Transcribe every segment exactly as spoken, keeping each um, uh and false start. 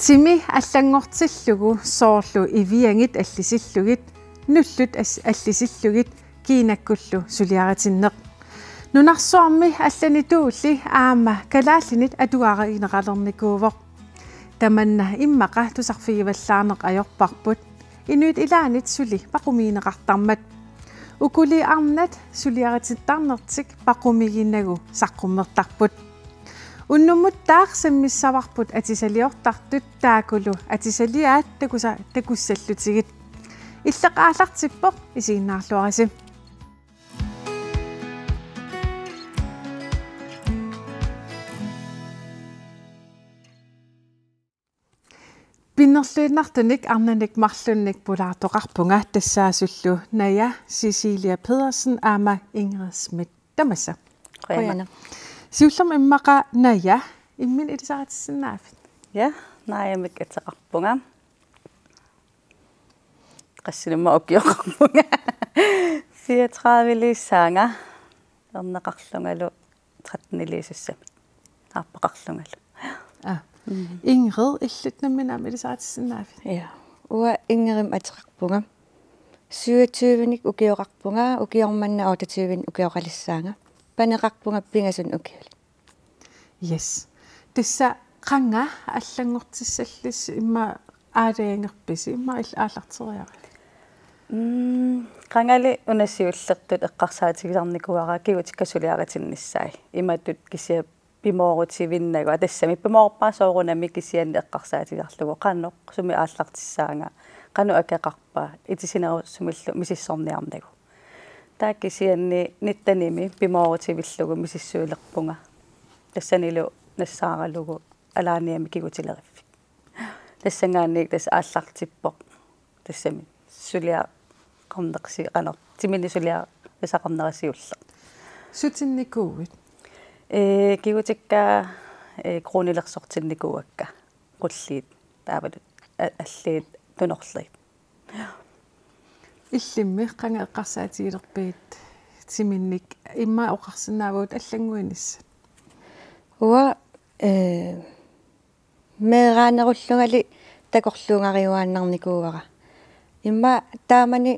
Timi allanngortillugu soorlu iviangit allisillugit, nullut as-, allisillugit kiinakkullu suliaritinneq. Nunarsuarmi allanituulli aamma kalaallinit atuarineqalernikuuvoq. Tamanna immaqa tusarfigivallaarneq ajorparput. Inuit ilaannit suli paqumigineqartarmat. Ukuli arnat suliaritittarnertik paqumiginagu saqqummertarput. Unnummut taarsimassavarput atisaliortartut taakkulu atisaliaat takusa-, takussallutigit. Illeq aallartippoq, isiginnaarluarisi. Pinnerluinnartunik arnanik marlunnik pulaartoqarpunga, tassaasullu Naja Cecilia Pedersen aamma Ingrid Schmidt. Tamassa. Qujanaq. Qujanaq. Siullermik immaqa Naja, imminut ilisaritissinnaaviuk? Ja, Najamik ateqarpunga. Qassinimma ukioqarpunga? Fireogtrediveliissaanga. Erneqarlungalu tretteniliisussami. Aappaqarlungalu. Ah. Mm. Ingrid, illit nammineq aamma ilisaritissinnaaviuk? Ja. Uanga Ingridimik ateqarpunga. Syvogtyvenik ukioqarpunga, ukioq manna otteogtyvenik ukioqalissaanga. Paneqarpunga pingasunut ukiulik. Yes. Tassa qanga allanngortissallusi, immaqa aalajangerpisi, immaqa il-, aallarteriaravit? Mm, qangali una siullertut eqqarsaatigisarnikuuara kigutikka suliaritinnissaat. Imatut kisianni pimoorutivinnagu. Aa, tassami pimoorpaa soorunami kisianni eqqarsaatigisarlugu qanoq, sumi aallartissaanga, qanoq akeqarpa, itisinarusumillu misissorniarnagu. Taava kisianni nittenimi pimoorutivillugu misissuilerpunga. Tassanilu nassaaralugu Alaaniami kigutileriffik. Tassanngaanniit tassa aallartippoq. Tassami suliaqarnersi-, qanoq, timinni suliarisaqarnera siulleq. Sutinnikuuit? Ee, kigutikka, ee, kronilersortinnikuuakka. Qulliit taavalu a-, alliit tunorliit. Illimmi qanga eqqarsaatigilerpigit timinnik, immaqa oqarsinnaavugut allannguinissat? Uanga, ee, meeraanerullungali takorluugariuaannarnikuuara. Immaqa taamani,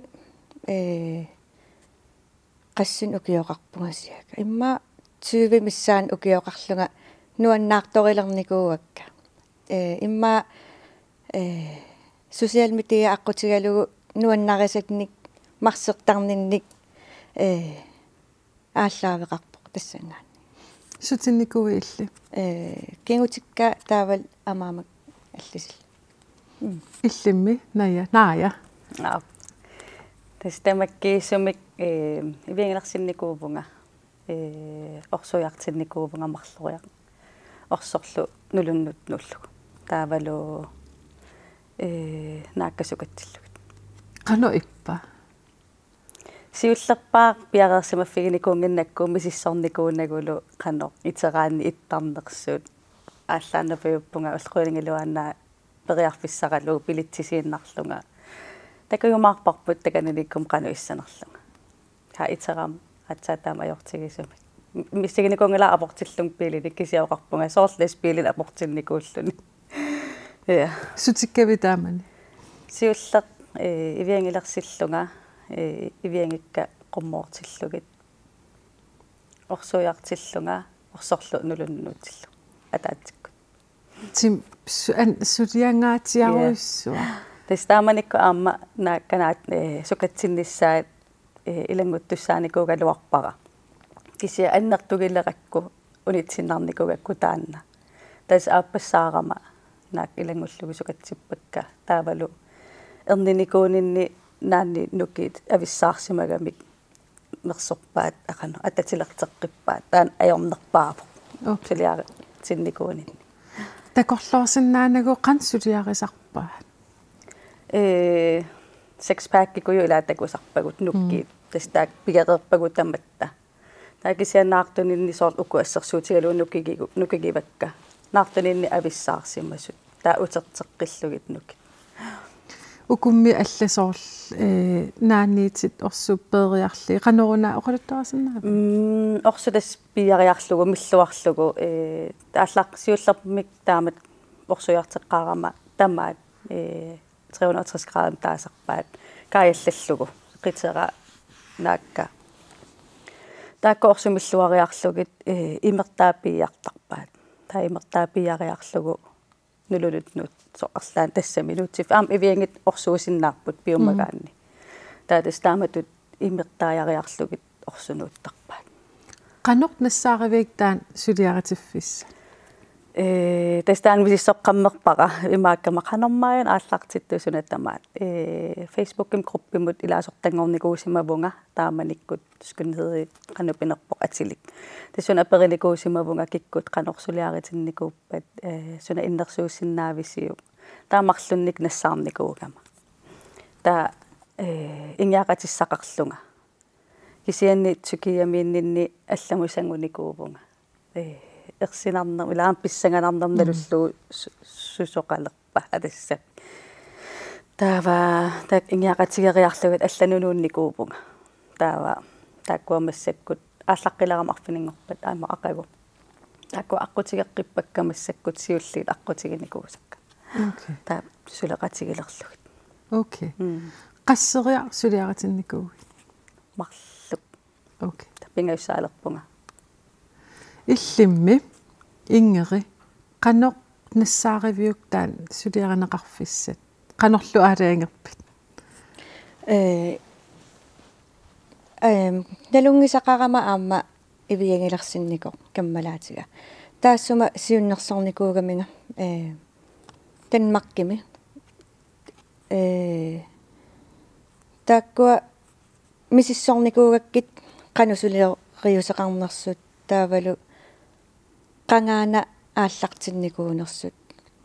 ee, qassinut ukioqarpunga siaka. Immaqa tyve missaani ukioqarlunga nuannaartorilernikuuakka. Ee, immaqa, ee, social media aqqutigalugu nuannarisannik, marsertarninnik, ee, aallaaveqarpoq tassanngaanniit. Sutinnikuuit illit? Ee, kigutikka taavalu amaamik allisillugit. Mm. Illimmi Naja? Naja. Aap. Tassa tamakkiisumik, ee, iviangilersinnikuuvunga, ee, orsuiartinnikuuvunga marloriarlunga. Orsorlu nulunut nuullugu. Taavalu, ee, naakka sukatsillugit. Qanoq ippa? Siullerpaaq piareersimaffiginikuunnginnakku misissornikuunagulu qanoq iteraanni ittarnersut. Aallaannapajuppunga ulluinnangiluaannaa periarfissaralugu bilitsisiinnarlunga. Takujumaarparput takananiikkumut qanoq issanerlunga. Haa, iterama aatsaat taama ajortigisumik. M-, misiginikuunngilara aportillunga biilinik, kisianni oqarpunga soorlu lastbiilinik aportinnikuulluni. Ja. Sutikkavit taamani? Siulleq, ee, iviangilersillunga, ee, iviangikka qummoortillugit. Orsuiartillunga, orsorlu nulunut nuutsillunga. Ataatsikkut. Tim-, su-, an-, suliangaatsiarujussuaq. Ja. Tassa taamanikkut aamma naak kanaat, ee, sukatsinnissaat, ee, ilannguttussaanikuugaluarpara. Kisianni annertugilerakku unitsinnarnikuugakku taanna. Tassa aappassaarama naak ilanngullugit sukatsippakka. Taavalu erninikuuninni naanni nukit avissaarsimagamik mersorpaat, aqanu, atatilerteqqippaat, taanna ajornerpaavoq. Okay. Suliaritinnikuuninni. Takorloorsinnaanagu qanoq suliarisarpaat? Ee, sixpackikuju ilaa takusarpagut nukit. Mm. Tassa taakku pigereerpagut tamatta. Taava kisianni naartuninni soorlu uku assersuutigalugu nukigigu-, nukigivakka. Naartuninni avissaarsimasut. Taava uterteqqillugit nukit. Ukummi alla soorlu, ee, naaniitit orsut peeriarlugit. Qanoruna oqaluttuarsinnaavit? Mm, orsut tassa piiariarlugu, milluarlugu, ee, aallaqqaasiullermik taamak orsujarteqqaarama tamaat, ee, tre hundrede og tres grader taasarpaat kaajallallugu qitera naakka. Taakku orsumilluariarlugit, ee, imertaa piiartarpaat. Taava imertaa piiariarlugu nulunut nuutsoq arlaannik tassami nuutsif-, aamma iviangit orsuusinnaapput piumagaanni. Mm. Taava tassa taamatut imertaajariarlugit orsunuuttarpaat. Qanoq nassaariviuk taanna suliaritiffissat? Ee, tassa taanna misissoqqammerpara imaakkama qanormaajunnga aallartittussaq suna tamaat. Ee, Facebookimi gruppimut ilaasortanngornikuusimavunga taamanikkut skønhedip qanoq pinerpoq atilik. Tassuuna aperinikuusimavunga kikkut qanoq suliaritinnikuuppat, ee, suna innersuussinnaavisiuk. Taava marlunnik nassaarnikuugama. Taava, ee, ingiaqatissaqarlunga. Kisianni Tyrkiamiinninni allamut sangunikuuvunga. Ee, ersinarnermik, ilaa aamma pissanganarnermik. Mm. Nalullugu su-, susoqalerpa atassap. Taava, taakku ingiaqatigeriarlugit allanut nuunnikuuvunga. Taava, taakkua massakkut aallaqqilerama arfininngorpat aamma aqagu. Taakkua aqqutigeqqippakka massakkut siulliit aqqutiginikuusakka. Okay. Taava suleqatigilerlugit. Okay. Mm. Qasseriarlunga suliaritinnikuuit? Marluk. Okay. Taava pingajussaalerpunga. Illimmi, Ingeri, qanoq nassaariviuk taanna suliarineqarfissat? Qanorlu aalajangerpit? Ee, ehm, nalunngisaqarama aamma iviangilersinnikoq kammalaatiga. Taassuma siunnersornikuugaminga, ee, Danmarkimi. Ee, taakkua misissornikuugakkit qanoq suleriuseqarnersut taavalu qangaana aallartinnikuunersut.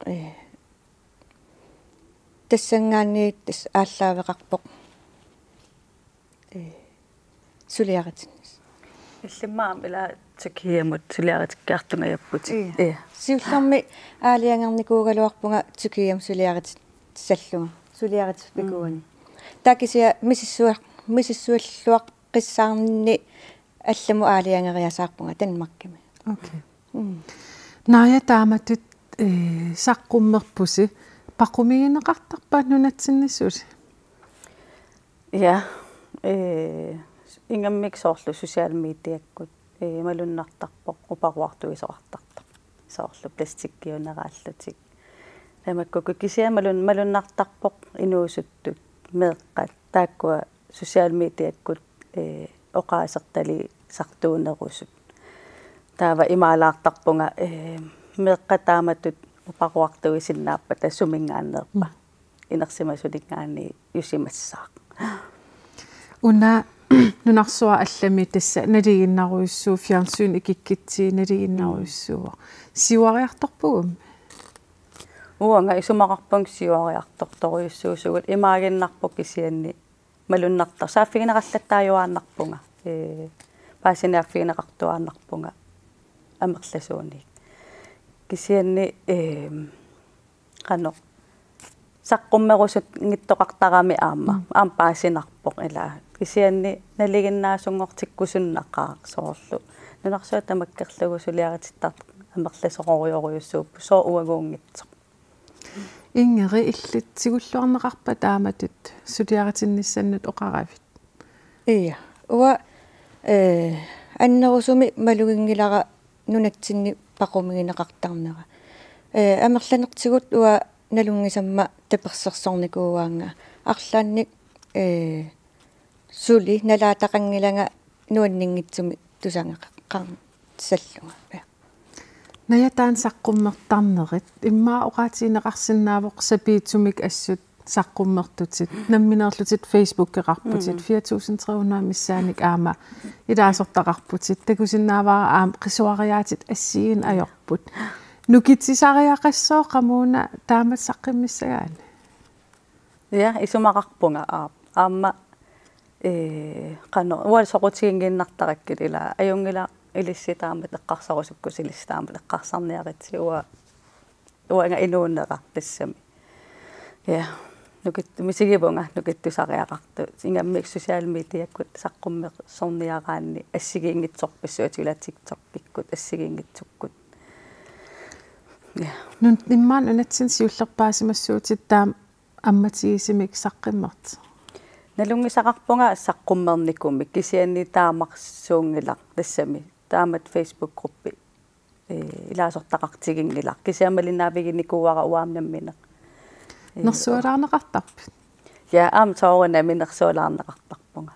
Ee, tassanngaanniit tassa aallaaveqarpoq, ee, suliaritinnissaq. Illimmi aamma ilaa Tyrkiamut suliaritikkiartungajapputit. Ii. Ii. Siullermik aalajangernikuugaluarpunga Tyrkiamut suliaritissallunga. Suliaritiffikuuani. Mm. Taava kisianni misissua-, misissuilluaqqissaarninni allamut aalajangeriasaarpunga Danmarkimi. Okay. Mm. Naja, taamatut, ee, saqqummerpusi, paqumigineqartarpa nunatsinni suli? Ja, ee, ingammik soorlu social mediakkut, ee, malunnartarpoq uparuartuisoqartartoq. Soorlu plastikkiuneraallutik. Tamakkukku kisianni malun-, malunnartarpoq inuusuttut meeqqat taakkua social mediakkut, ee, oqaasertaliisartuunerusut. Taava imaalaartarpunga, ee, meeqqat taamatut uparuartuisinnaappata suminngaanneerpa. Mm. Inersimasuninngaanniit jusimassaaq. Una nunarsuaq allami tassa nalinginnarujussuuvoq, fjernsyn ikikkitsi nalinginnarujussuuvoq. Mm. Siuariartorpigummi? Uanga isumaqarpunga siuariartortorujussuusugut, imaaginnarpoq kisianni malunnartar-, saaffigineqallattaajuaannarpunga. Ee, paasiniaaffigineqartuaannarpunga amerlasuunik. Kisianni, ee, qanoq saqqummerusunngitsoqartarami aamma. Mm. Aamma paasinarpoq ilaa. Kisianni nalinginnaasunngortikkusunnaqaaq soorlu. Nunarsuaq tamakkerlugu suliaritittartut amerlasoorujorujussuupput, sooq uaguunngitsoq. Ingeri, illit tigulluarneqarpa taamatut suliaritinnissannut oqaravit? Ii. Uanga, ee, annerusumik maluginngilara nunatsinni paqumigineqartarnera. Ee, amerlanertigut uanga nalunngisamma tapersersornikuuaannga. Arlaannik, ee, suli nalaataqanngilanga nuanninngitsumik tusangeqarnissallunga. Ja. Naja, taanna saqqummertarnerit immaqa oqaatigineqarsinnaavoq sapiitsumik assut saqqummertutit, nammineerlutit Facebookeqarputit, mm, fire tusind tre hundrede missaannik aamma ilaasortaqarputit, takusinnaavara aamma qisuariaatit assigiinneq ajorput. Nukitsisariaqassooq qamuuna taamatut saqqummissagaanni? Ja, isumaqarpunga aap-, aamma, ee, qanoq, uanga soqutiginngiinnartarakkit ilaa, ajunngilaq ilissi taamatut eqqarsarusukkusi ilissi taamatut eqqarsarniaritsi, uanga, uanga inuunera tassami. Ja, nukit-, misigivunga nukittusariaqartut. Ingammik social mediakkut saqqummersorniaraanni assigiinngitsorpassuit, ilaa TikTokikkut assigiinngitsukkut. Ja. Nunat immaqa nunatsinni siullerpaasimassuutit taama ammatigisumik saqqummertut? Nalunngisaqarpunga saqqummernikuumik, kisianni taamarsuunngilaq tassami. Taamatut Facebook-gruppi, ee, ilaasortaqartiginngilaq. Kisianni malinnaaviginikuuara uanga nammineq. Ee, nersualaarneqartarpit? Ja, aamma soorunami nersualaarneqartarpunga.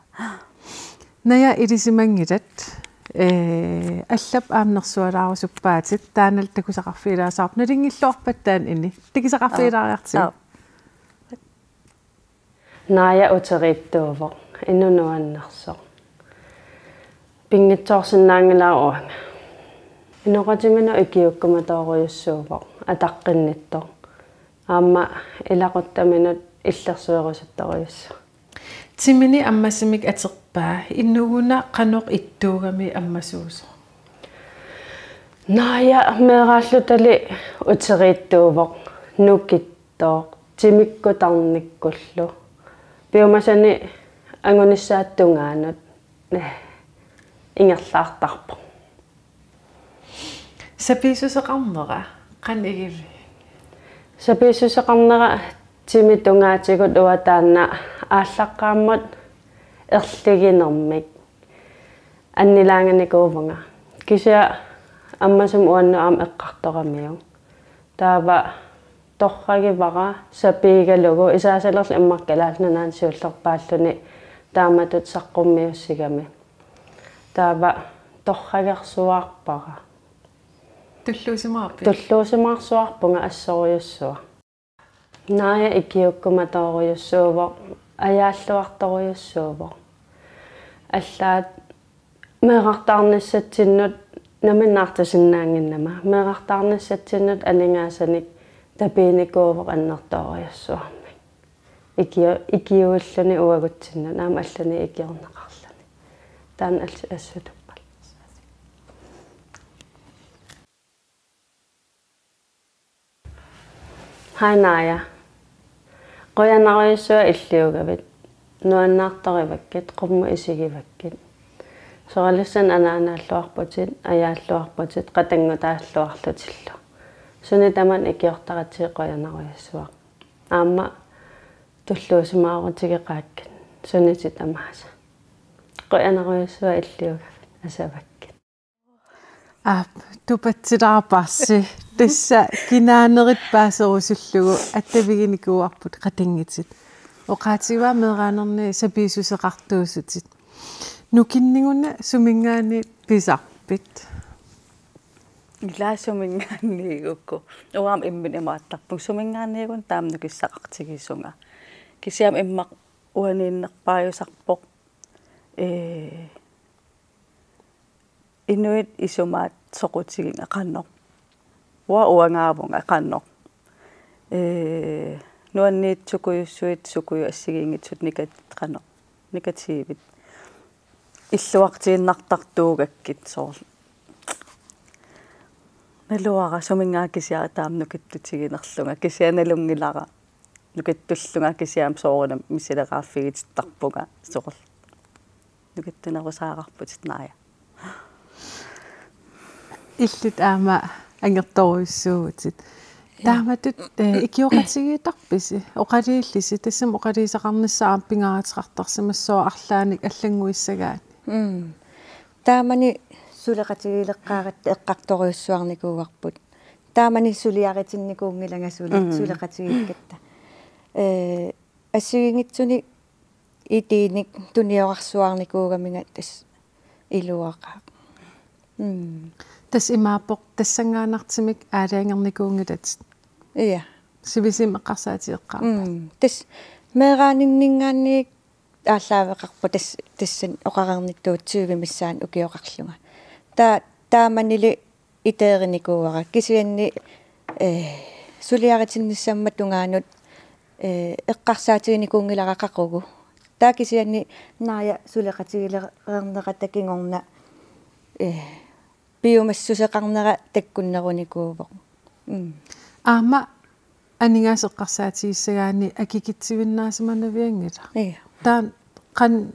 Naja, ilisimanngilat, ee, allap aamma nersualaarusuppaatit, taannalu takusaqarfigilaassavarput, nalunngilluarpat taanna ini. Takusaqarfigilaariartigu. Aap. Naja uteriittuuvoq, inuk nuannersoq. Pinngitsoorsinnaanngilara uanga. Inoqatiminut ikiuukkumatoorujussuuvoq, ataqqinnittoq. Aamma ilaquttaminut illersuerusuttorujussuaq. Timini ammasumik aterpaa, inuguna qanoq ittuugami ammasuusoq? Naja meeraallutali uteriittuuvoq, nukittooq, timikkut tarnikkullu. Piumasani angunissaata tungaanut, eh, ingerlaartarpoq. Sapiissuseqarnera qanoq igiviuk? Sapiissuseqarnera timi tungaatigut uanga taanna aallaqqaammut erliginermik annilaanganikuuvunga. Kisianni ammasumik uannut aamma eqqartoramiuk. Taava torragivara sapiigalugu isaasalerlu immaqa Kalaallit Nunaanni siullerpaalluni taamatut saqqummiussigami. Taava torragersuarpara. Tulluusimaarpit? Tulluusimaarsuarpunga, assorujussuaq. Naja ikiuukkumatoorujussuuvoq, ajaalluartorujussuuvoq. Allaat meerartaarnissatsinnut, namminneq artusinnaannginnama, meerartaarnissatsinnut aningaasanik tapiinikuuvoq annertoorujussuarmik. Ikio-, ikiuulluni uagutsinnut, aamma allani ikiorneqarluni. Taanna als-, assutuppallassaasoq. Hej Naja. Qujanarujussuaq illiugavit. Nuannaartorivakkit, qummut isigivakkit. Soralussuaq anaanaalluarputit, ajaalluarputit, qatanngutaalluarlutillu. Suni tamanna ikiortaratsigu qujanarujussuaq. Aamma tulluusimaarutigeqaakkit sunitit tamaasa. Qujanarujussuaq illiugavit, asavakkit. Aap, tupatsilaarparsi. Tassa kinaanerit paaserusullugu attaviginikuuarput qatanngutit. Oqaatigivara meeraanerni sapiissuseqartuusutit. Nukinnik una suminngaanniit pisarpit? Ilaa suminngaanniit uku. Uanga aamma imminut imaattarpunga. Suminngaanniit una taama nukissaqartigisunga. Kisianni immaqa uaniinnerpaajusarpoq. Ee, inuit isumaat soqutiginga qanoq. Uanga uangaavunga qanoq. Ee, nuanniit sukujussuit sukujut assigiinngitsut negat-, qanoq. Negativit. Illuartiinnartartuugakkit soorlu. Naluara suminngaanniit kisianni taama nukittutiginerlunga. Kisianni nalunngilara nukittullunga kisianni soorunami misileqaaffigitittarpunga soorlu. Nukittunerusaararputit Naja. Illit aamma angertorujussuuvutit. Ja. Taamatut, eh, ikioqatigiittarpisi, oqaluullisi, tassami oqaluusaqarnissaq aamma pingaaruteqartarsimassaaq arlaannik allannguissagaanni. Mm. Taamani suleqatigiileqqaaratta eqqartorujussuarnikuuarput. Taamani suliaritinnikuunngilanga suli-, mm, suleqatigiikkatta. Eh, assigiinngitsuni itiinik tuniorarsuarnikuugaminga tassa iluaqaaq. Mm. Tassa imaappoq tassanngaannartumik aalajangernikuunngilatit. Ja. Sivisumik eqqarsaatigeqqaarpat. Mm. Tassa meeraaninninngaanniit aallaaveqarpoq tas-, tassani oqareernittut tyve missaani ukioqarlunga. Ta-, taamanili iteerinikuuara. Kisianni, eh, suliaritinnissamma tungaanut, eh, eqqarsaatiginikuunngilara qaqugu. Taava kisianni Naja suleqatigilereernerata kingorna, eh, piumassuseqarnera takkunnerunikuuvoq. Mm. Aamma aningaasat eqqarsaatigissagaanni akikitsivinnaasimaanavianngilaq. Ja. Taanna qanoq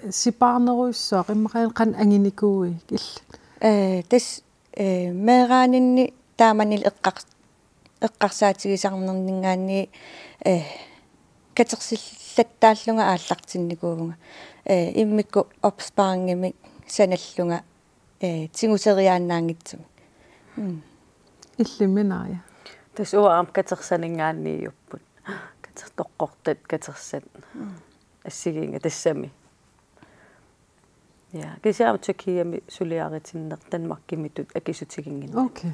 sipaarnerujussuaq, immaqa qanoq anginikuuiuk illit? Eh, tassa, eh, meeraaninni taamanili eqqar-, eqqarsaatigisarnerninngaanniit, eh, katersillattaallunga aallartinnikuuvunga. Eh, immikkut opsparingimik sanallunga, eh, tiguseriaannaanngitsumik. Mm. Illimmi Naja? Tassa uanga aamma katersaninngaanniiupput. Kater-, toqqortat, katersat. Mm. Assigiinnga tassami. Ja, kisianni Tyrkiami suliaritinneq Danmarkimitut akisutiginnginneq. Okay.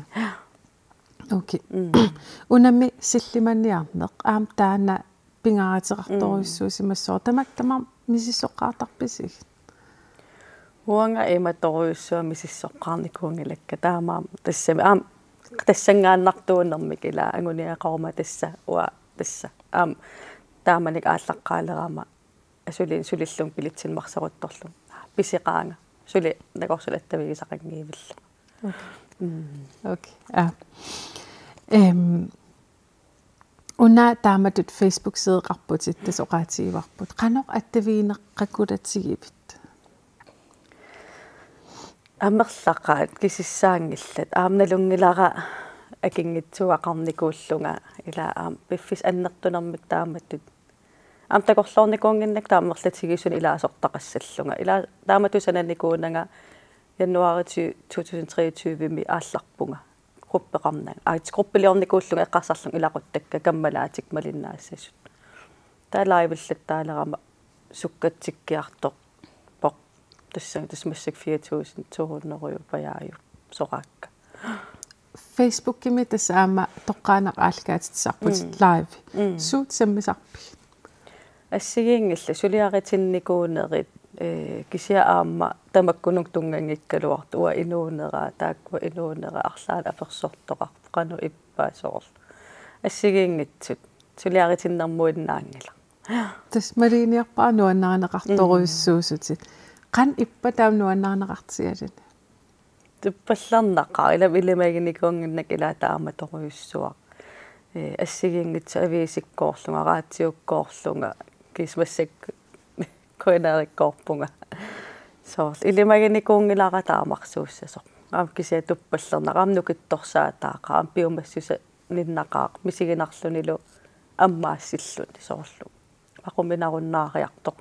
Okay. Mm. Unami sillimaniarneq aamma taanna pingaaruteqartorujussuusimassaaq. Mm. Tamakku tamaasa misissoqqaartarpisigit? Uanga imatorujussuaq misissoqqaarnikuunngilakka taamaammat tassami aamma tassanngaannartuunermik ila anguniagaqaruma tassa uanga tassa. Aamma taamanikkut aallaqqaalerama asuliin sulillunga billetsinik marsaruttorlunga. Piseqaanga. Suli nakorsulattavigisaqanngivillunga. Okay. Mm. Okay. Ah. Em, una taamatut Facebook-sideqarputit tassa oqaatigivarput. Qanoq attavigineqaqulatigivit? Amerlaqaat kisissaanngillat. Aamma nalunngilara akinngitsuugaqarnikuullunga ila aamma piffissaq annertunermik taamatut. Aamma takorloornikuunnginnakku taama amerlatigisunik ilaasortaqassallunga. Ila taamatut sananikuunanga januaari to tusind treogtyve-mi aallarpunga. Gruppeqarnanga. Aa, gruppiliornikuullunga eqqarsarlunga ilaquttakka kammalaatikka malinnaassasut. Taava livellattaalerama sukkatsikkiartorpoq. Tassa, tassa massakkut fire tusind to hundrede pajaajup soraakka. Facebookimi tassa aamma toqqaannaq aallakaatitsisarputit. Mm. Live. Mm. Suut sammisarpigit? Assigiinngillat suliaritinnikuunerit, eh, kisianni aamma tamakkununnga tunnganngikkaluartut uanga inuunera, taakkua inuunera, arlaannik apersortoqarpoq, qanoq ippa soorlu. Assigiinngitsut suliaritinnermuinnaanngilaq. Tassa maluginiarpara nuannarineqartorujussuusutit. Mm. Qanoq ippa taama nuannarineqartigaluni? Tuppallernaqaaq, ila ilimaginikuunnginnakku ila taamatorujussuaq. Eh, assigiinngitsut aviisikkoorlunga, raatiukkoorlunga, kisianni massakkut kuinarikkoorpunga. Soorlu ilimaginikuunngilara taamarsuussasoq. Aamma kisianni tuppallernaqaaq, aamma nukittorsaataaqaaq, aamma piumassuseq ninnaqaaq misiginarlunilu ammaassilluni soorlu. Aquminarunnaariartoq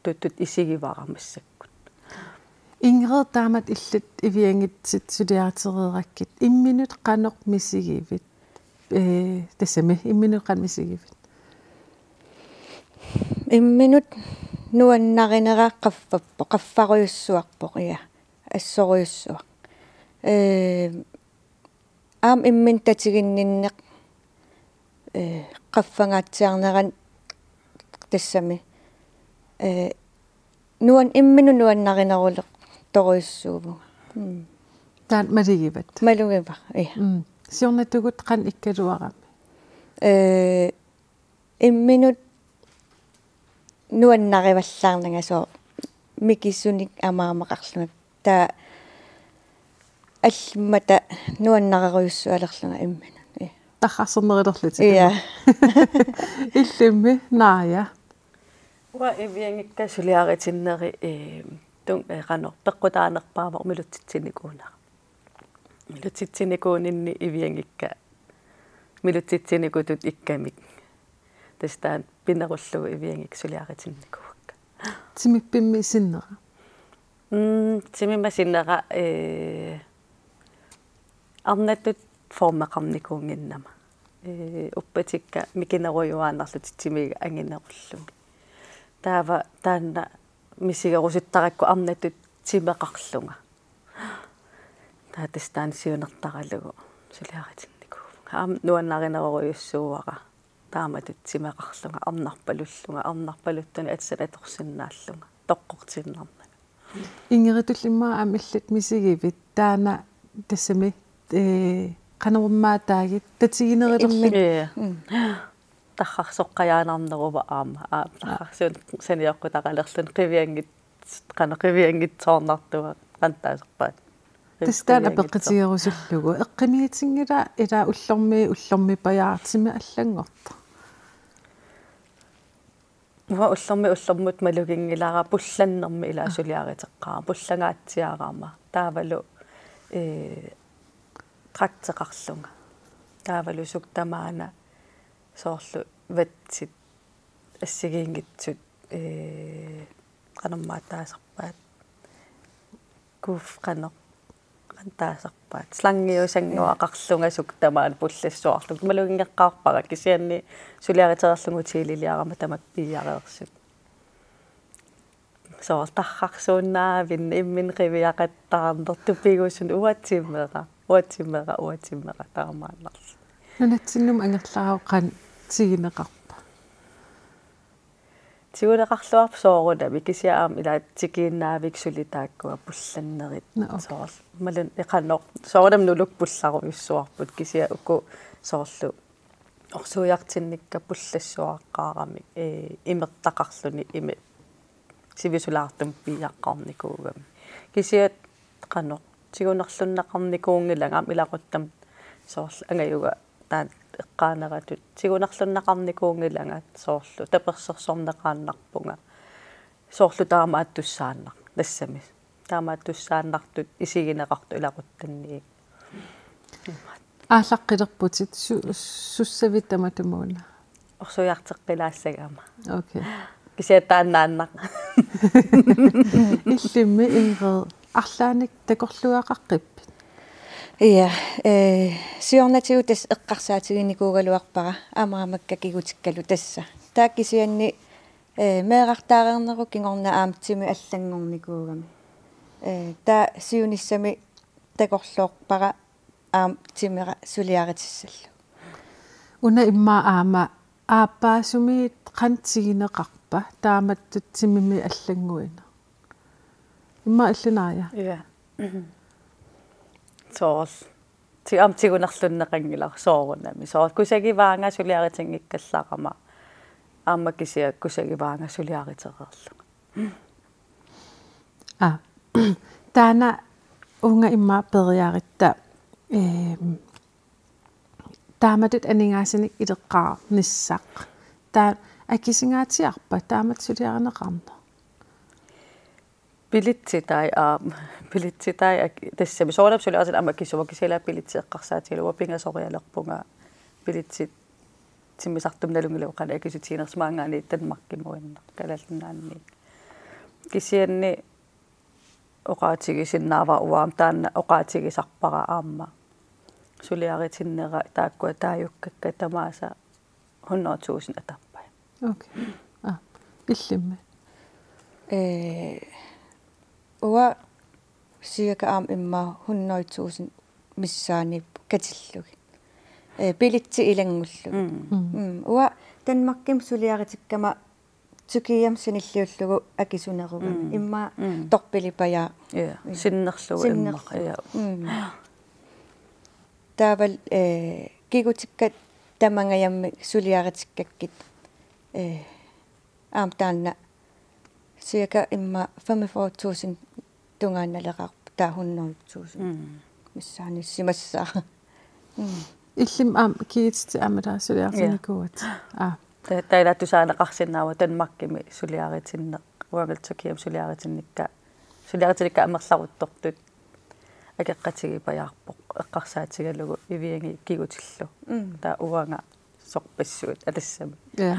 tutut isigivara massakkut. Ingrid, taamatut illit Iviangitsit suliaritereerakkit. Imminut qanoq misigivit? Eh, tassami, imminut qanoq misigivit? Imminut nuannarinera qaffappoq, qaffarujussuarpoq, ja. Assorujussuaq. Eh, aamma imminut tatiginninneq, eh, qaffangaatsiarnerani tassami. Eh, nuan-, imminut nuannarinerulertorujussuuvunga. Mm. Taanna malugivat? Malugivara, ja. Mm. Siornatigut qanoq ikkaluarami? Eh, imminut nuannarivallaarnanga soorlu mikisunik amaamaqarlunga. Taava allimmata nuannarerujussualerlunga imminut. Ja. Tarrarsornerulerlutit. Ja. Illimmi, Naja? Uanga Iviangikka suliaritinneri, eh, tun-, eh, qanoq peqqutaanerpaavoq milutsitsinikuunera. Milutsitsinikuuninni Iviangikka milutsitsinikutut ikkamik. Tassa taanna pinerullugu Iviangikka suliaritinnikuuakka. Timippimmi sinnera? Mm, timimma sinnera, eh, arnatut formeqarnikuunnginnama. Eh, uppatikka mikinerujuaannarlutik timiga anginerullugit. Taava taanna misigerusuttarakku arnatut timeqarlunga. Taava tassa taanna siunertaralugu suliaritinnikuuvunga. Aamma nuannarinerorujussuuara taamatut timeqarlunga, arnarpalullunga, arnarpaluttunik atisat atorsinnaallunga, toqqortiinnarnanga. Ingridulli immaqa aamma illit misigivit, taanna tassami, eh, qanormaataagit tatiginerulerluni. Immi-. Ja. Mm. Tarrarsoqqajaanarneruvoq aamma. Aa, tarrarsuuneq sanioqqutaqalerluni qivianngit-, qanoq qivianngitsoornartuat qanoq taasarpaat. Tassa taanna qivianngitsoor-. Apeqqutigerusullugu. Eqqumiitinngilaq ila ullormiit ullormipajaartumik allanngortoq? Uanga ullormiit ullormut maluginngilara pullannermi ila suliariteqqaarama, pullangaatsiarama. Taavalu, eh, trakteqarlunga. Taavalu sukkut tamaana soorlu vatsit assigiinngitsut, ee, qanormaa taasarpaat, kuuf qanoq, qanoq taasarpaat. Slangiusannguaqarlunga sukkut tamaana pullassuarlunga. Maluginngeqqaarpara kisianni suliaritereerlunga hoteliliarama tamakku piiareersut. Soorlu tarrarsuunnaavinneq imminut qiviaqattaarneq tupigusunneq uanga timera, uanga timera, uanga timera taamaannarluni. Nunatsinnut angerlaruk qanoq tiguneqarpa? Tiguneqarluarpoq soorunami kisianni aamma ila tikiinnaavikkik suli taakkua pullannerit. Nå, okay. Soorlu imaluunniit qanoq soorunami nulukkut pullarujussuarput kisianni uku soorlu orsuiartinnikka pullassuaqqaaramik, ee, imertaqarluni imi sivisulaartumik piiaqqaarnikuugami. Kisianni qanoq tigunerlunneqarnikuunngilanga aamma ilaquttamut soorlu angajuga taanna eqqaaneratut tigunerlunneqarnikuunngilanga soorlu tapersersorneqaannarpunga soorlu taamaattussaannaq tassami. Taamaattussaannartut isigineqartut ilaquttanniit. Aallaqqilerputit su-, sussavit tamatumuuna? Orsuiarteqqilaassagama. Okay. Kisianni taannaannaq. Illimmi Ingrid, arlaannik takorluugaqaqqippit? Ja, ee, siornatigut tassa eqqarsaatiginikuugaluarpara aamma aamma kigutikkalu tassa. Taava kisianni, ee, meerartaareernerup kingorna aamma timi allanngornikuugami. Ee, taava siunissami takorloorpara aamma timera suliaritissallugu. Una immaqa aamma aappaasumiit qanoq tiguneqarpa taamatut timimit allannguineq? Immaqa illit Naaja. Ja. Soorlu. Ti-, aamma tigunerlunneqanngilaq soorunami. Soorlu kusagivaanga suliaritinngikkallarama. Aamma kisianni kusagivaanga suliaritereerlunga. Aa. Taanna uunga immaqa peeriaratta, ehm, taamatut aningaasanik ileqqaarnissaq. Taava akisingaatsiarpa taamatut suliarineqarneq? Billetsitai, aa, billetsitai ak-, tassami soorunami suliaritinneq aamma akisuuvoq kisianni billetit eqqarsaatigalugu pingasorialerpunga billetsit timmisartumik nalunngilagut qanoq akisutiginersoq maanngaanniit Danmarkimuinnaq Kalaallit Nunaanniit. Kisianni oqaatigisinnaavara uanga taanna oqaatigisarpara aamma suliaritinnera taakkua taajukkakka tamaasa hundrede tusind atorpai. Okay. Aa, illimmi? Ee, uanga cirka aamma immaqa hundrede tusind missaaniippoq katillugit. Ee, billetsit ilanngullugit. Mm. Mm. Mm. Uanga Danmarkimi suliaritikkama Tyrkiami sanilliullugu akisunerugami. Mm. Immaqa Mm. torpilipajaaq. Ja, sinnerlugu immaqa, sinnerlugu. Ja. Mm. Taavalu, eh, kigutikka tamangajammik suliaritikkakkit, eh, aamma taanna cirka immaqa femogfyrre tusind tungaannalerarput taava hundrede tusind. Mm. Missaaniissimassaaq. Mm. Illimmi aamma kigutitit aamma taava suliaritinikuuatit. Ja. Aa. Ta-, taava tusaaneqarsinnaavoq Danmarkimi suliaritinneq, uangalu Tyrkiami suliaritinnikka, suliaritinnikka amerlaruttortut akeqqatigipajaarpoq eqqarsaatigalugu Iviangi kigutillu. Mm. Taava uanga sorpassuit atassami. Ja.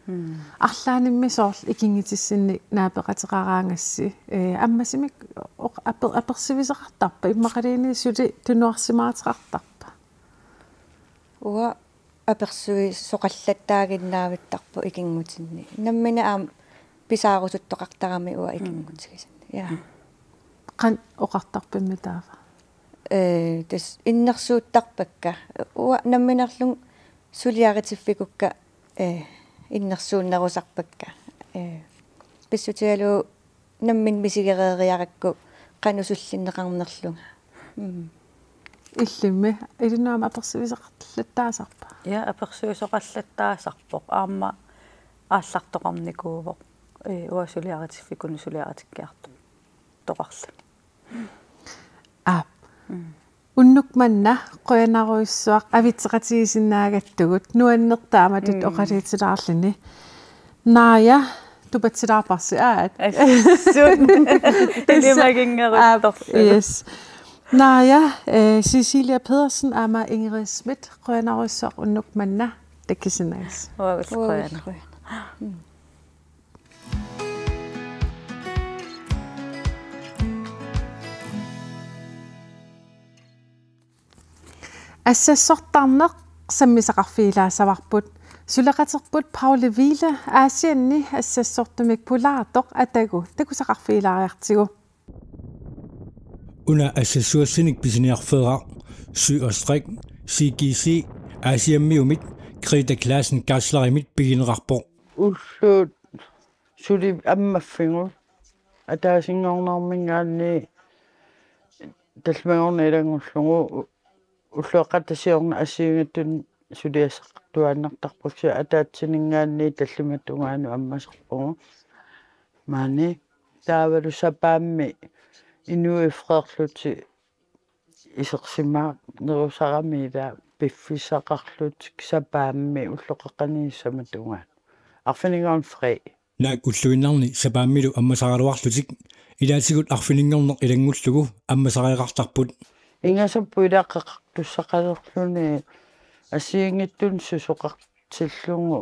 Mm. Arlaanimmi soorlu ikinngutissinnik naapeqateqaraangassi, ee, ammasumik oq-, aper-, apersuisoqartarpa, immaqaluunniit suli tunuarsimaateqartarpa? Uanga apersuisoqallattaaginnaavittarpoq ikinngutinni. Nammineq aamma pisaarusuttoqartarami uanga Mm. ikinngutigisannik. Ja. Mm. Qanoq oqartarpimmi taava? Ee, tassa innersuuttarpakka. Uanga nammineerlunga suliaritiffikukka, ee, innersuunnerusarpakka. Ee, pissutigalugu nammineq misigereeriarakku qanoq sullinneqarnerlunga. Mm. Illimmi, ilinnut aamma apersuisoqallattaasarpa? Ja, apersuisoqallattaasarpoq. Aamma aallartoqarnikuuvoq. Ee, uanga suliaritiffikkunni suliaritikkiartoqarluni. Aap. Mm. Unnuk manna qujanarujussuaq avitseqatigisinnaagatsigut nuanneq taamatut Mm. oqaluutilaarluni. Naaja tupatsilaarparsi aat. Assut. Tilimaginngeruttorlu. Aap, yes. Naja, eh, Cecilia Pedersen aamma Ingrid Schmidt, qujanarsuaq unnuk manna takusinnaagassi. Uagut qujanaq. Assassortarneq sammisaqarfigilaassavarput. Suleqaterput Paule Wiele Aasianni assassortumik pulaartoq atagu takusaqarfigilaariartigu. Una assassuassinik pisiniarfeeraq Sy og Strik C G C Aasiammiumit Greta Clausen Geislerimit pigineqarpoq. Ullut suli ammaffigut ataasinngornerminngaanniit tallimanngorneq ilanngullugu u-, ulloqeqqata siorna assigiinngitsunik suliassaqartuaannartarpusi, ataatsininngaanniit tallimat tungaanut ammasarpugut. Maani taavalu sapaammi inuit freerlutik isersimanerusarami ila piffissaqarlutik sapaammi ulloqeqqani sisamatungaanut. Arfininngornermi free. Naak ulluinnarni sapaammilu ammasaraluarlutik ilaatigut arfininngorneq ilanngullugu ammasariaqartarput. Ingasapput ila qeqartussaqalerluni assigiinngitsunik susoqartillugu.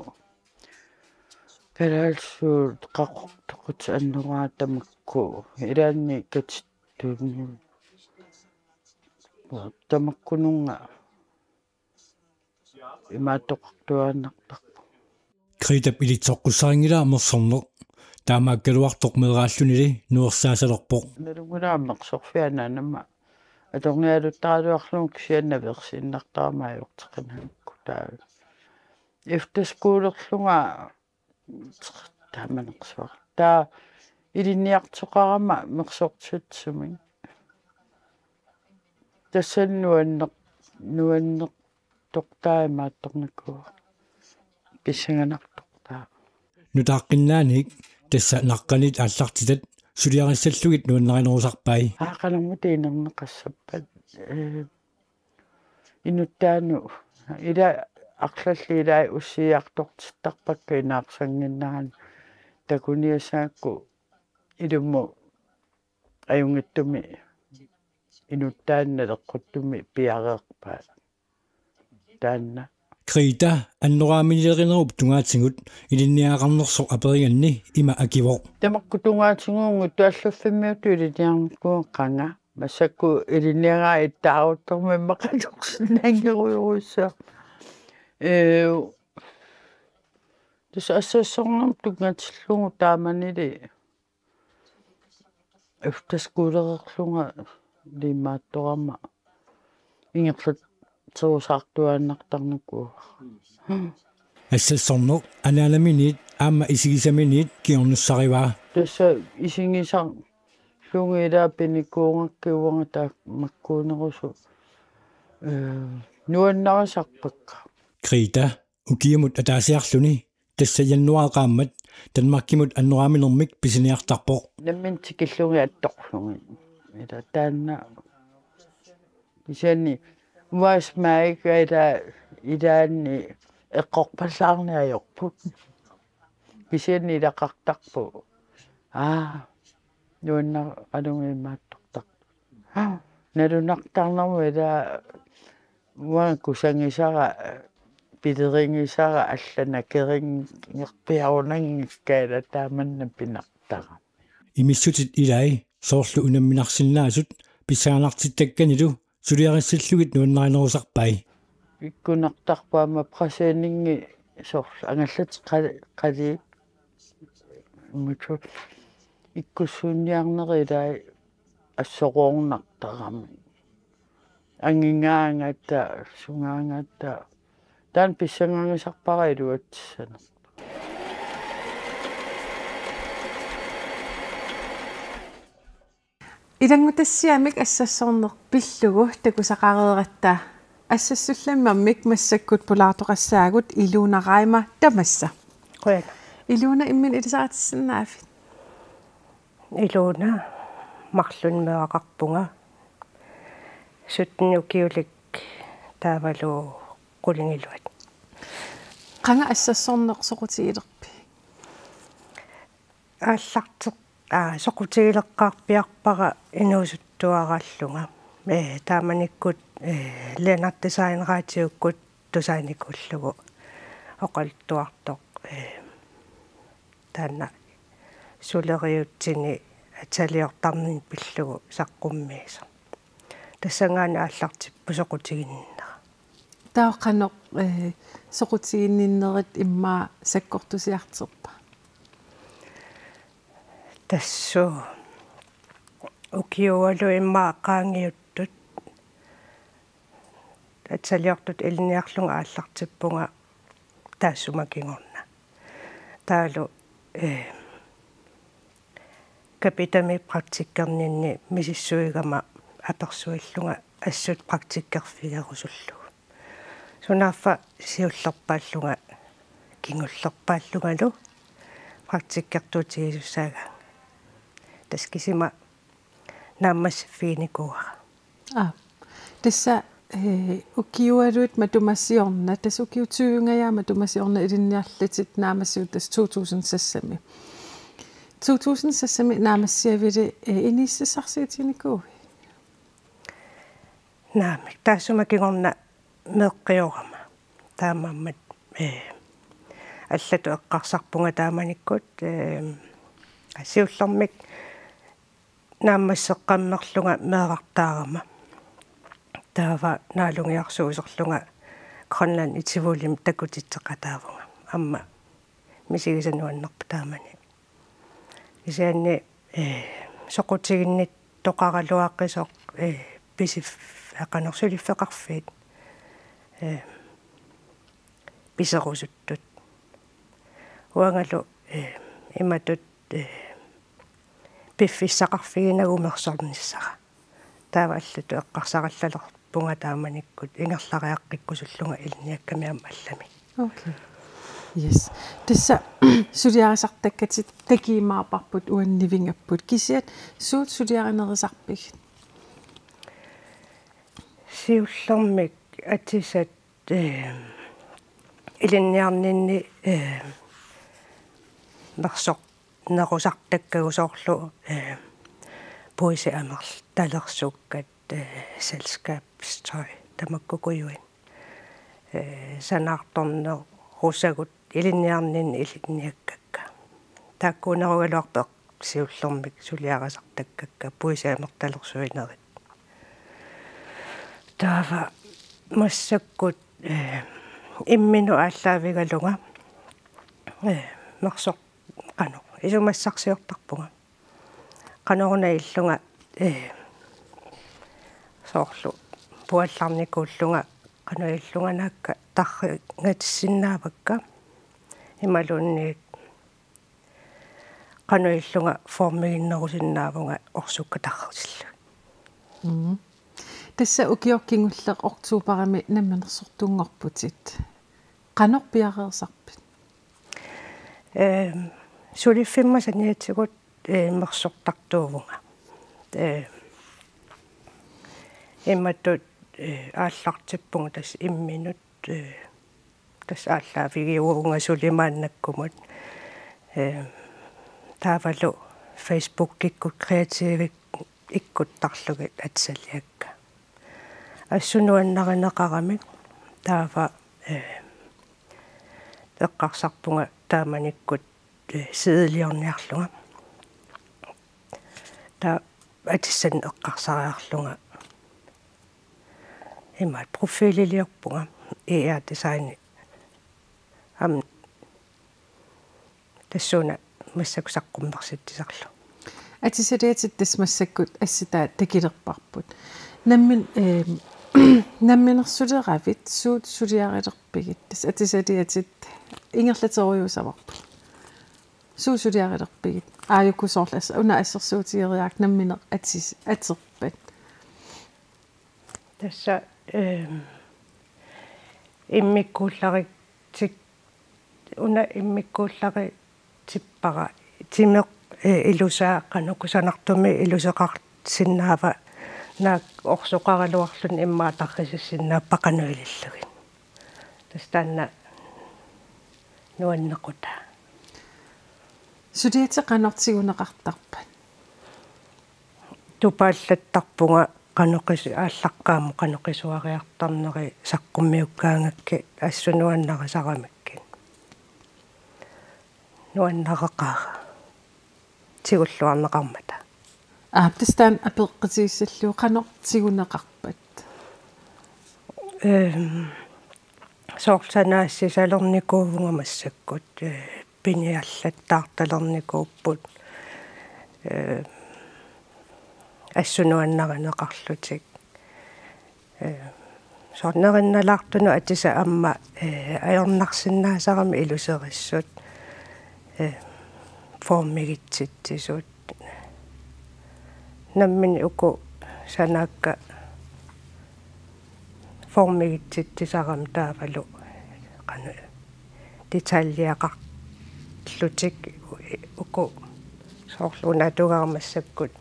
Kalaallisut qaqortoq annoraat tamakku ilaanni katittuunni. Tamakkununnga imaattoqartuaannartarpoq. Gretap ilitsoqqussarinngilaat mersorneq. Taamaakkaluartoq meeraallunili nuersaasalerpoq. Nalunngilara mersorfiananama atornialuttaraluarlugu kisianni naveersiinnartarama ajorteqinamikku taava. Efterskolerlunga taamanersuaq. Taava ilinniartoqarama mersortitsisumik. Tassani nuanneq-, nuannertortaa imaattornikuuvoq. Pissanganartortaa. Nutaaqqinnaaniit tassa naqqaniit aallartitat suliarissallugit nuannarinerusarpai. Aaqanamut inerneqassappat. Eh, inuttaanut ila arlallit ilai ussiiartortittarpakka inaarsannginnerani takuniassaakku ilumut ajunngitsumik inuttaanut naleqquttumi piareerpaat. Taanna. Greta annoraaminilerinerup tungaatigut ilinniagaqarnersoq aperiganni ima akivoq. Tamakku tungaatigut uunga allaffimmiutut ilinniarnikuuvunga qanga. Massakkut ilinniagaa ittaaruttormi immaqatorsinnaanngerujorujussuaq. Ee, tassa assassornermut tunngatillugu taamanili efterskolererlunga imaattorama ingerlatserusaartuaannartarnikuuara. Assassorneq anaanaminiit aamma isigisaminiit kingornussarivaa. Tassa isigisarlunga ila pinikuugakku uanga tamakkuunerusoq, eh, nuannarisarpakka. Greta ukiumut ataasiarluni tassa januaarip qaammat Danmarkimut annoraaminermik pisiniartarpoq. Nammineq tikillugit attorlugit. Ila taanna kisianni uanga smaaika ila ilaanni eqqorpallaarneq ajorput. Kisianni ilaqartarpoq. Aa, nuannaralugu imaattortarpoq. Nalunartarnermut ila uanga kusagisara, pilerigisara, alla nakeringerpiarunanngikkaat ila taamanna pinartarami. Imissutit ilai soorlu unamminarsinnaasut pissanganartittakkanilu suliarissallugit nuannarinerusarpai. Ikkunartarpoq aamma præsendingi soorlu angallatit qali-, qaliit. Immutut ikkussuunniarneri ilai assoroornartarami. Angigaangatta, sungaangatta. Taanna pissangagisarpara iluatsissanerpara. Ilanngutassiamik assassorneq pillugu takusaqareeratta assassullammermik massakkut pulaartoqassaagut Ilona Reimer tamassa. Qujanaq. Ilona, imminut ilisaritissinnaavit? Ilona, marlunnik meeraqarpunga. Sytten ukiulik taavalu qulingiluat. Qanga assassorneq soqutigilerpit? Aallarteq-, aa, soqutigileqqaarpiarpara inuusuttuaraallunga. Ee, taamanikkut, ee, Lennert Designradiukkut tusarnikuullugu oqaluttuartoq, ee, taanna suleriaatsini atsaliortarnermik pillugu saqqummiisoq. Tassanngaanniit aallartippoq soqutiginninnera. Taava qanoq, ee, soqutiginninnerit immaqa sakkortusiartorpa? Tassa ukiualu immaqa qaangiuttut atsaliortutut ilinniarlunga aallartippunga taassuma kingorna. Taavalu, ee, Capitami praktikkerninni misissuigama apersuillunga assut praktikkerfigerusullugu. Sunaaffa siullerpaallunga kingullerpaallungalu praktikkertuutigisussaagaanga. Tassa kisima naammassiffiginikuuara. Aa. Tassa, ee, ukiualuit matuma siorna, tassa ukiut tyvengajaat matuma siorna ilinniarlutit naammassivutit tassa to tusind seksimi. To tusind seksimi naammassivilit, ee, iniissisarsiutiginikuuit? Naamik, taassuma kingorna meeqqiorama. Taamaammat, ee, allatut eqqarsarpunga taamanikkut, ee, siullermik naammasseqqammerlunga meerartaarama. Taava naalungiarsuuserlunga Grønland i Tivolimi takutitseqataavunga. Aamma misigisaq nuannerpoq taamani. Kisianni, ee, soqutiginnittoqaraluaqisoq, ee, pisif-, aa, qanoq suliffeqarfiit, ee, piserusuttut. Uangalu, ee, imatut, ee, piffissaqarfiginagu mersornissara. Taava allatut eqqarsarallalerpunga taamanikkut ingerlariaqqikkusullunga ilinniakkami aamma allami. Okay. Yes. Tassa suliarisartakkatit takiimaarparput uannut nivingapput, kisianni suut suliarinerisarpigit? Siullermik atisat, ee, ilinniarninni, ee, mersornerusartakkagut soorlu, ee, puisit amertalersuukkat, ee, selskabstøj, tamakkukujuit. Ee, sanaartornerusagut ilinniarninni ilinniakkakka. Taakkuunerugaluarput siullermik suliarisartakkakka puisit amertalersuinerit. Taava massakkut, ee, imminut aallaavigalunga, ee, mersoq-, qanoq, isumassarsiortarpunga. Qanoruna illunga, ee, soorlu puallarnikuullunga qanoq illunga naakka tarringatissinnaavakka imaluunniit qanoq illunga formiginnerusinnaavunga orsukkat tarrisillugit. Mm. Tassa ukioq kingulleq oktoberimi namminersortunngorputit. Qanoq piareersarpit? Ehm, suliffimma saniatigut, eh, mersortartuuvunga. Eh, imatut, eh, aallartippunga tassa imminut, eh, tassa aallaavigiuvunga suli maannakkumut. Eh, taavalu Facebookikkut kreativikkuuttarlugit atisaliakka. Assut nuannarineqaramik taava, eh, eqqarsarpunga taamanikkut, eh, sideliorniarlunga. Taava atissanik eqqarsariarlunga. Imaat profililiorpunga I R designi. Aamma tassuuna massakkut saqqummersitsisarlugu. Atisaliatit tassa massakkut assitaa takulerparput. Nammin-, ehm, namminersuleravit suut suliarilerpigit? Tassa atisaliatit ingerlaterujuussavarput. Suut suliarilerpigit? Aajuku soorlu as-, una assersuutigeriaruk nammineq atis-, aterpat. Tassa, ehm, immikkuullaritsi-, una immikkuullaritsippara timeq, eh, ilusaa qanoq kusanartumik iluseqarsinnaava, naak orsoqaraluarluni immaqa tarrisissinnaappat qanoq ilillugit. Tassa taanna nuannequtaa. Suliatit qanoq tiguneqartarpat? Tupaallattarpunga Qanoq qis-, aallaqqaammut qanoq qisuariartarneri saqqummiukkaangakkit assut nuannarisaramikku. Nuannaraqaara. Tigulluarneqarmata. Aap, tassa taanna apeqqutigissallugu qanoq tiguneqarpat? Ehm, soorlu sanaassisalernikuuvunga massakkut, eh, piniarlattaartalernikuupput, eh, assut nuannarineqarlutik. Eh, soorlu nerinnalaartunut atisat aamma, eh, ajornarsinnaasarami iluserissut, eh, formigitsitsisut. Nammineq uku sanaakka formigitsitsisarami taavalu qanoq detaljeqarlutik uku soorlu una atugaara massakkut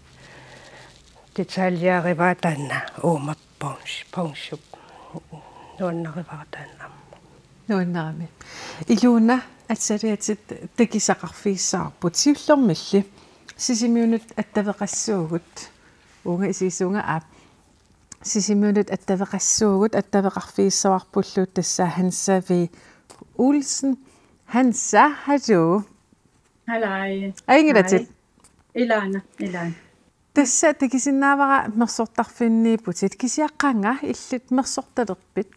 detaljerivaa taanna uuma ponch-, ponchop. Nuannarivara taanna. Nuannarami. Ilona, assiliatit takisaqarfigissavarput. Siullermilli Sisimiunut attaveqassuugut. Uunga isiisuunga aap. Sisimiunut attaveqassuugut, attaveqarfigissavarpullu tassa Hansa V. Olsen. Hansa, hallo. Halai. Ajunngilaq. Hej. Ilaana, ilaana. Tassa takusinnaavara mersortarfiunniipputit, kisianni qanga illit mersortalerpit?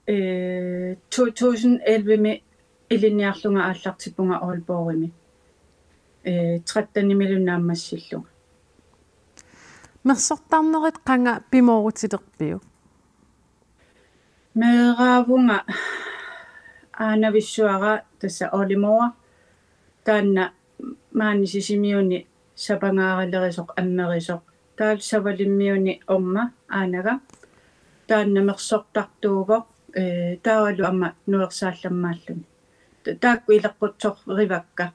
Eh, to tusind elleve-mi ilinniarlunga aallartippunga Aalborgimi. Eh, tretten-imilu naammassillunga. Mersortarnerit qanga pimoorutilerpiuk? Meeraavunga aanavissuara tassa oldemor. Taanna maani Sisimiuni sapangaaralerisoq amerisoq. Taavalu Savalimmiuni orma aanaga. Taanna mersortartuuvoq, eh, taavalu aamma nuersaallammaalluni. Ta-, taakku ileqqutsoorivakka.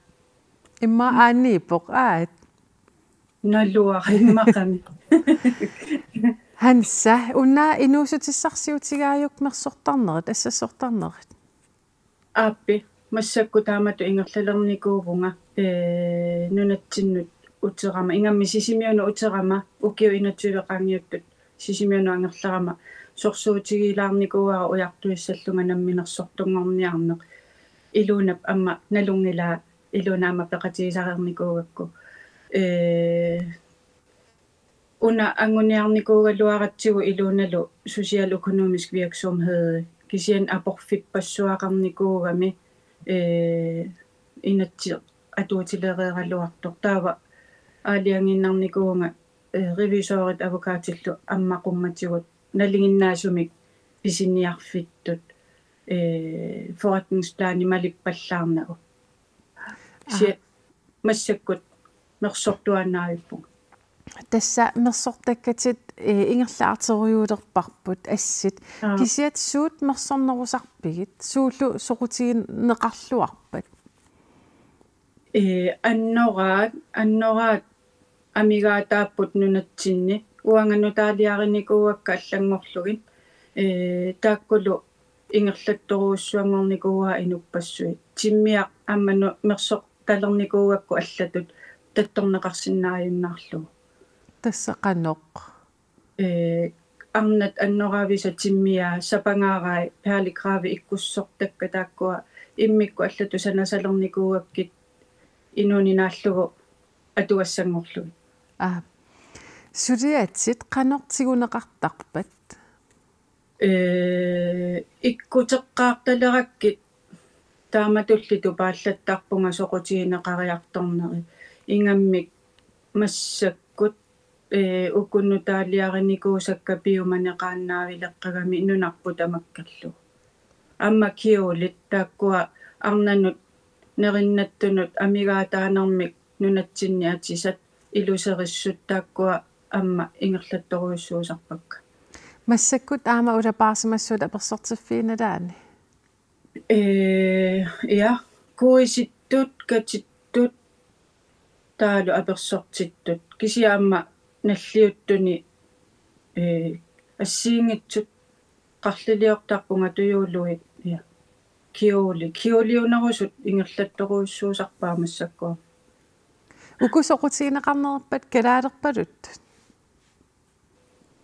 Immaqa aanniippoq, aat. Naluara immaqami. Hansa, una inuussutissarsiutigaajuk mersortarnerit, assassortarnerit? Aappi, massakkut taamatut ingerlalernikuuvunga, ee, nunatsinnut uterama, ingammik Sisimiunut uterama, ukiut enogtyve qaangiuttut Sisimiunut angerlarama, sorsuutigilaarnikuuara ujartuissallunga namminersortunngorniarneq. Ilonap aamma nalunngilaa, Ilona aamma peqatigisarnikuugakku. Ee, Una anguniarnikuugaluaratsigu Ilonalu socialøkonomisk virksomhed, kisianni aporfippassuaqarnikuugami, eh, inatsit atuutilereeraluartoq. Taava aalajangiinnarnikuuvunga, eh, revisorit advokatillu aamma qummatigut nalinginnaasumik pisiniarfittut, eh, forretningsplani malippallaarnagu. Kisianni massakkut mersortuaannaavippunga. Tassa mersortakkatit, eh, ingerlaartorujuulerparput assit. Aa. Kisianni suut mersornerusarpigit, suullu soqutigineqarluarpat? Eh, annoraat, annoraat amigaataapput nunatsinni. Uanga nutaaliarinikuuakka allanngorlugit. Eh, taakkulu ingerlattorujussuanngornikuuaa inuppassuit. Timmiaq aamma nu-, mersortalernikuugakku allatut tattorneqarsinnaajunnaarlugu. Tassa qanoq? Eh, arnat annoraavisa timmiaa sapangaarai perlegrave ikkussortakka taakkua immikkut allatut sanasalernikuugakkit inuuninaallugu atugassanngorlugit. Aa. Suliatit qanoq tiguneqartarpat? Ee, ikkuteqqaartalerakkit taamatulli tupaallattarpunga soqutigineqariartorneri. Ingammik massakkut, ee, uku nutaaliarinikuusakka piumaneqaannaavileqqagami nunarput tamakkerlugu. Aamma kjolit taakkua arnanut nerinnattunut amigaataanermik nunatsinni atisat iluserissut taakkua aamma ingerlattorujussuusarpakka. Massakkut aamma ulapaarsimassuit apersortiffiginnalaanni? Ee, ja, kuisittut, katittut, taavalu apersortittut. Kisianni aamma nalliuttuni, ee, assigiinngitsut qarliliortarpunga tujuluit, ja. Kjoli. Kjoliunerusut ingerlattorujussuusarpara massakkut. Uku soqutigineqarnerpat kalaalerpaluttut?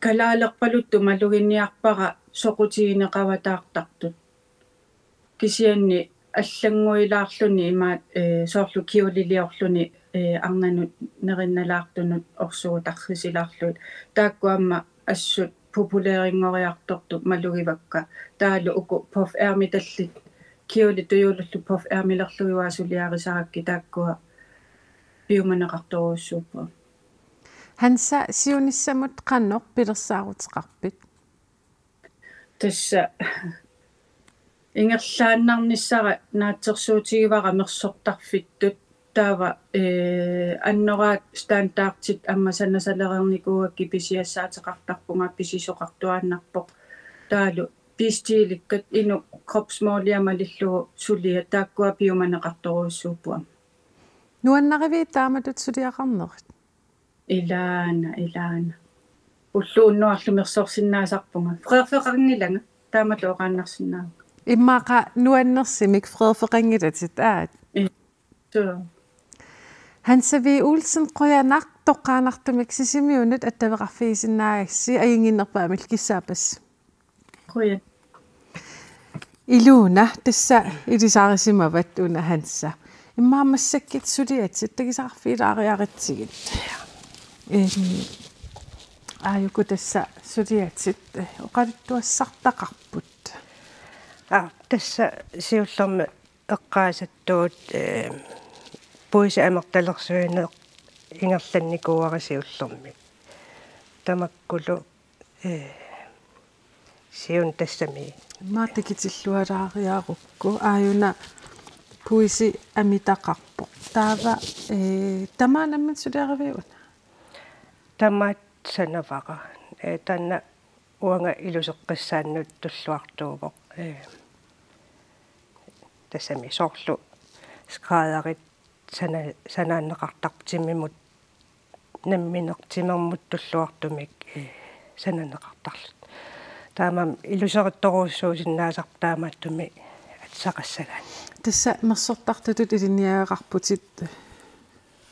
kalaalerpaluttoq maluginiarpara soqutigineqavataartartut. Kisianni allannguilaarluni imaat, ee, soorlu kjoleliorluni, ee, arnanut nerinnalaartunut orsuutarrisilaarlugit. Taakku aamma assut populærinngoriartortut malugivakka. Taavalu uku puffærmetallit kjolit tujulullu puffærmelerlugit suliarisarakkit taakkua piumaneqartorujussuupput. Hansa, siunissamut qanoq pilersaaruteqarpit? Tassa ingerlaannarnissara naatsorsuutigivara mersortarfittut taava, ee, annoraat standardit aamma sanasalereernikuugakkit pisiassaateqartarpunga pisisoqartuaannarpoq. Taavalu bestillikkat inuk kropsmålia malillugu suliat taakkua piumaneqartorujussuupput aamma. Nuannarivit taamatut suliaqarnerit? Ilaana, ilaana. Ulloq unnuarlu mersorsinnaasarpunga. Freerfeqanngilanga, taamatut oqaannarsinnaavunga. Immaqa nuannersimik freerfeqanngilatit, aat? Ii. Suu. Hansa V. Olsen, qujanaq toqqaannartumik Sisimiunut attaveqarfigisinnaagassi, ajunnginnerpaamik kissaappassi. Qujan. Ilona, tassa ilisarisimavat una Hansa. Immaqa massakkut suliatit takusaqarfigilaariaratsigit. Em, aajuku tassa suliatit, eh, oqaluttuassartaqarput. Aa, tassa siullermik eqqaasattuut, eh, puisit amertalersuineq ingerlannikuuara siullermik. Tamakkulu, eh, siun tassami. Immaqa takutillualaariarukku, aajuna puisi amertaqarpoq. Taava, eh, tamaat nammineq suliariviuk una? Tamaat sanavara. Eh, taanna uanga iluseqqissaannut tulluartuuvoq. Eh, tassami soorlu skrædderit sana-, sanaanneqartartut timimut nammineq timermut tulluartumik, eh, sananeqartarlutik. Taamaammat iluserittorujussuusinnaasarput taamaattumik atisaqassagaanni. Tassa mersortartutut ilinniagaqarputit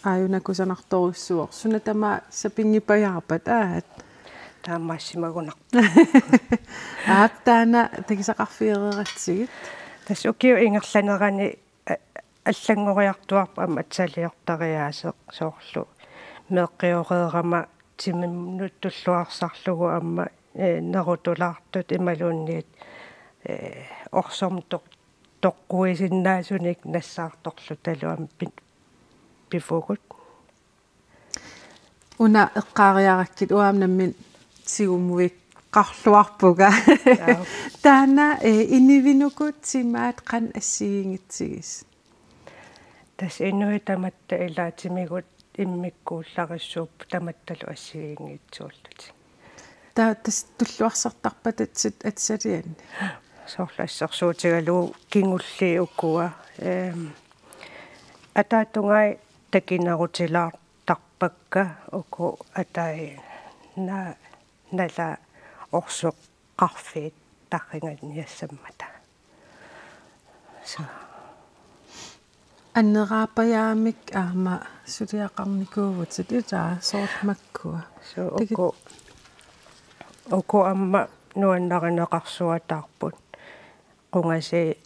aajuna kusanartorujussuuvoq. Suna tamaat sapinngipajaarpat, aat? Taamaassimagunarpoq. Aap, taanna takusaqarfigereeratsigit. Tassa ukiup ingerlanerani a-, allanngoriartuarpoq aamma atisaliortariaaseq soorlu meeqqioreerama timinnut tulluarsarlugu aamma, eh, nerutulaartut imaluunniit, eh, orsormut toq-, toqquisinnaasunik nassaartorlutalu aamma pi-, pivugut. Una eqqaariarakkit uanga nammineq tigummuiqqaarluarpunga. Aap. Taanna, eh, inuinukut timaat qanoq assigiinngitsigisi? Tassa inuit tamatta ilaat timigut immikkuullarissuupput tamattalu assigiinngitsuullutik. Taava tassa tulluarsartarpat atisat atisalianni? Soorlu assersuutigalugu kingulliit ukua, ehm, ataatungai takinerutilaartarpakka uku atai na-, nalaat orsoq qarfiit tarringaniassammata. Suu. Anneraapajaamik aamma suliaqarnikuuvutit ilaa soorlu makkua? Suu, tiki- uku, uku aamma nuannarineqarsuataarput. Qungasii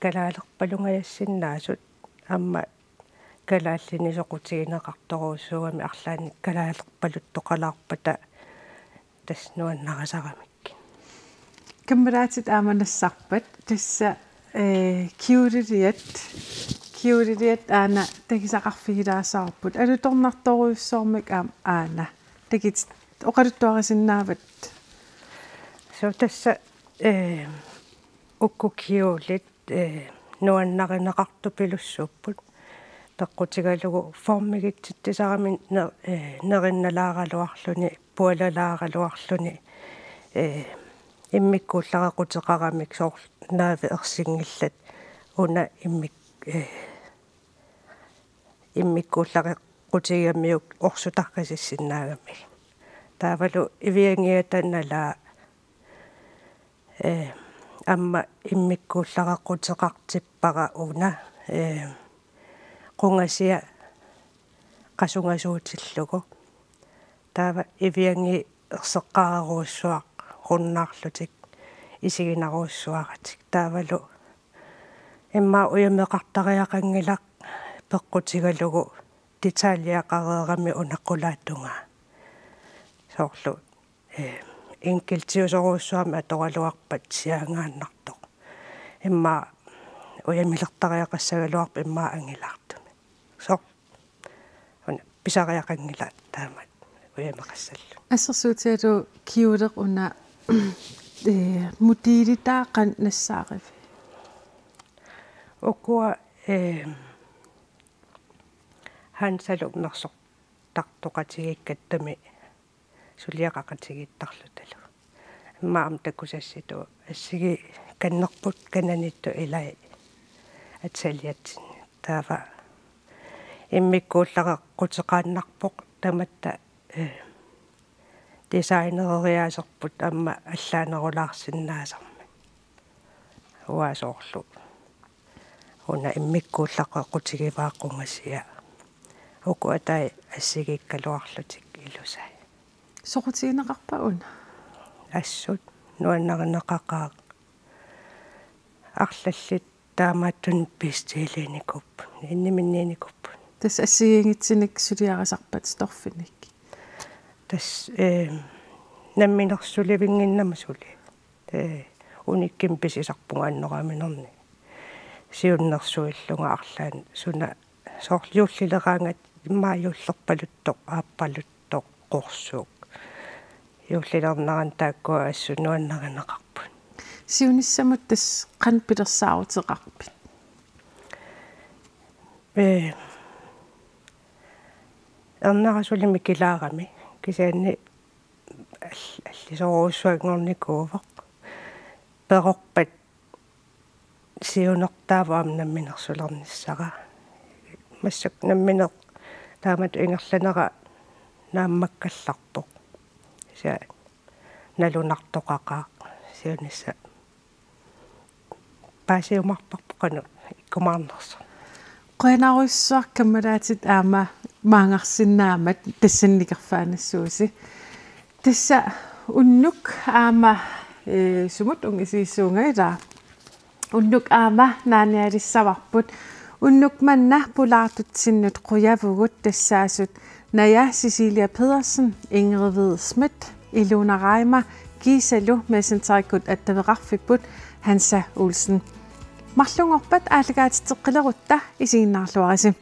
kalaalerpalungajassinnaasut aamma kalaallinik soqutigineqartorujussuugamik arlaannik kalaalerpaluttoqalaarpata tassa nuannarisaramikku. Kammalaatit aamma nassarpat tassa, eh, kjoleliat, kjoleliat aana takusaqarfigilaassavarput. Alutornartorujussuarmik aamma aana. Takutit oqaluttuarisinnaavat? Suu tassa, eh, uku kjolit, eh, nuannarineqartupilussuupput. Peqqutigalugu formigitsitsisarami ner-, eh, nerinnalaaraluarluni, pualalaaraluarluni, eh, immikkuullareqquteqaramik soorlu naavi ersinngillat una immik-, eh, immikkuullareqqutigigamiuk orsoq tarrisissinnaagamigit. Taavalu iviangiata nalaat, eh, aamma immikkuullareqquteqartippara una, eh, qungasia qasungasuutillugu. Taava iviangi-, erseqqaarerujussuaqqunnarlutik isiginarujussuaratik. Taavalu immaqa ujameqartariaqanngilaq peqqutigalugu detaljeqareerami una qulaatungaa. Soorlu, eh, enkeltiusorujussuarmik atoraluarpat siaangaannartoq. Immaqa ujamilertariaqassagaluarpat immaqa angilaartumik. Soorlu una pisariaqanngilaq taamak ujameqassalluni. Assersuutigalugu kjoleq una, eh, modelitaaqqat nassaariviuk? Ukua, eh, Hansaluk mersortartoqatigiikkattami suliaqaqatigiittarlutalu. Immaqa aamma takusassitut assigiikannerput kananittut ilai ataliatsinni. Taava immikkuullareqquteqaannarpoq tamatta, eh, designereriaaserput aamma allaanerulaarsinnaasarmat. Uanga soorlu una immikkuullareqqutigivaa qungasia. Uku atai assigiikkaluarlutik ilusai. Soqutigineqarpa una? Assut nuannarineqaqaaq. Arlallit taamaattunik bestiliinikuupput, inniminniinikuupput. Tassa assigiinngitsunik suliarisarpat stoffinik? Tassa, eh, namminersulivinnginnama suli. Eh, unikkimik pisisarpunga annoraaminerni. Siunnersuillunga arlaannik suna soorlu juullileraangat immaqa juullerpaluttoq, aappaluttoq, qorsuuk. Juullilernerani taakkua assut nuannarineqarput. Siunissamut tassa qanoq pilersaaruteqarpit? Eh, ernera suli mikilaarami, kisianni all-, allisorujussuanngornikuuvoq. Perorpat siunertaavoq aamma namminersulernissara. Massakkut nammineq taamatut ingerlanera naammakkallarpoq. Kisianni nalunartoqaqaaq siunissaq. Paasiumaarparput qanoq ikkumaarnersoq. Qujanarujussuaq kammalaatit aamma maanngarsinnaammat tassani nikerfaannassuusi. Tassa unnuk aamma, eh, sumut ungasiissuunga ilaa. Unnuk aamma naanialissavarput. Unnuk manna pulaartutsinnut qujavugut tassaasut Naja Cecilia Pedersen, Ingrid Hvid Schmidt, Ilona Reimer, kiisalu Messengerikkut attaveqarfipput Hansa Olsen. Marlunngorpat aallakaatitseqqilerutta isiginnaarluarisi.